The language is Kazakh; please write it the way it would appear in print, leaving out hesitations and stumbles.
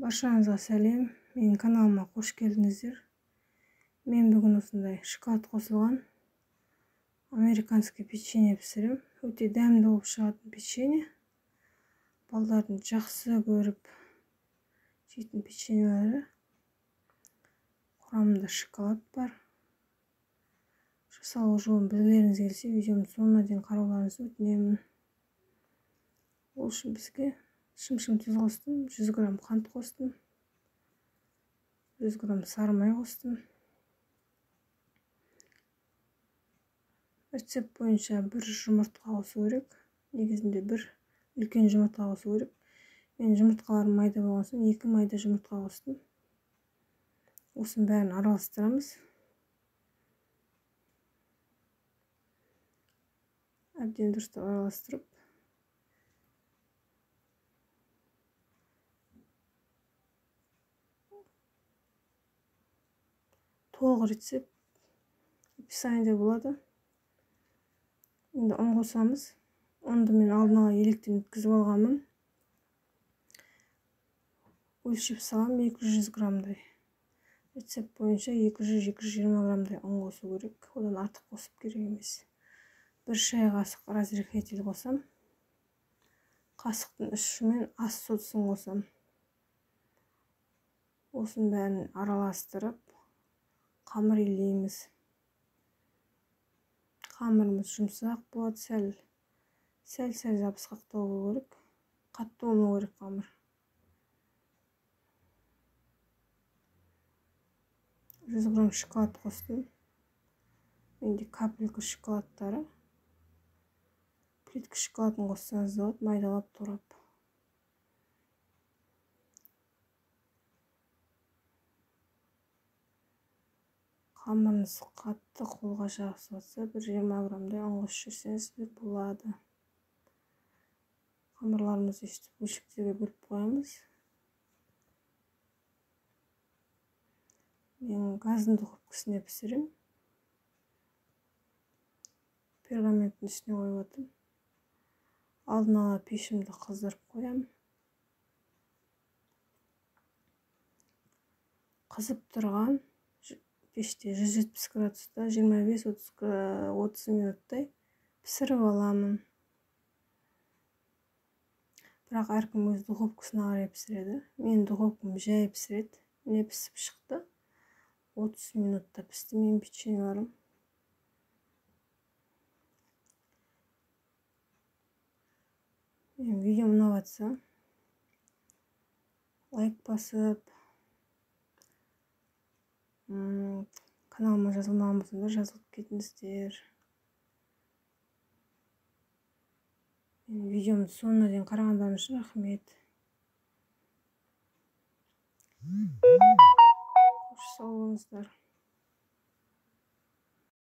Баршаңызға сәлем. Менің каналыма қош келдіңіздер. Мен бүгін осындай шоколад қосылған американский печенье пісірем. Өте дәмді болып шығатын печенье. Балдардың жақсы көріп жейтін печеньелері. Құрамында шоколад бар. Жасалу жолын білгілеріңіз келсе, видеомды соңына дейін қарауларыңызды өтінемін. Ол үшін бізге шым-шым тұз қостым, 100 грамм қант қостым, 100 грамм сары май қостым. Рецепт бойынша бір жұмыртқа қосу керек. Негізінде бір үлкен жұмыртқа қосу керек. Мен жұмыртқаларым майда болған соң 2 майда жұмыртқа қостым. Осының бәрін араластырамыз. Әбден дұрыстап араластырып, толық рецепт описаниеде болады. Енді ұн қосамыз. Ұнды мен алдын ала електен өткізіп алғанмын. Өлшеп салам 200 граммдай. Рецепт бойынша 200-220 граммдай ұн қосу керек. Одан артық қосып керек емес. 1 шай қасық разрыхлитель қосам. Қасықтың ұшымен ас содасын қосам. Осының бәрін араластырып қамыр илейміз. Қамырымыз жұмсақ болады, сәл жабысқақтау болу керек. Қатты болмау керек қамыр. 100 грамм шоколад қостым. Менде капелька шоколадтары. Плитка шоколадын қоссаңыз да болады, майдалап турап. Қамырыңыз қатты қолға жабысып жатса, бір 20 граммдай ұн қосып жіберсеңіз де болады. Қамырларымызды өстіп бөлшектерге бөліп қоямыз. Мен газдың духовкасында пісіремін. Пергаменттің үстіне қойып отырмын. Алдын ала пешімді қыздырып қоямын. Қызып тұрған пеште 170 градуста 25-30 минуттай пісіріп аламын. Бірақ әркім өз духовкасына қарай пісіреді. Менің духовкам жай пісіреді. Міне пісіп шықты. 30 минутта пісті менің печеньелерім. Менің видеом ұнап жатса, лайк басып, каналыма жазылмаған болсаңдар жазылып кетіңіздер. Менің видеомды соңына дейін қарағандарыңыз үшін рахмет. Қош сау болыңыздар.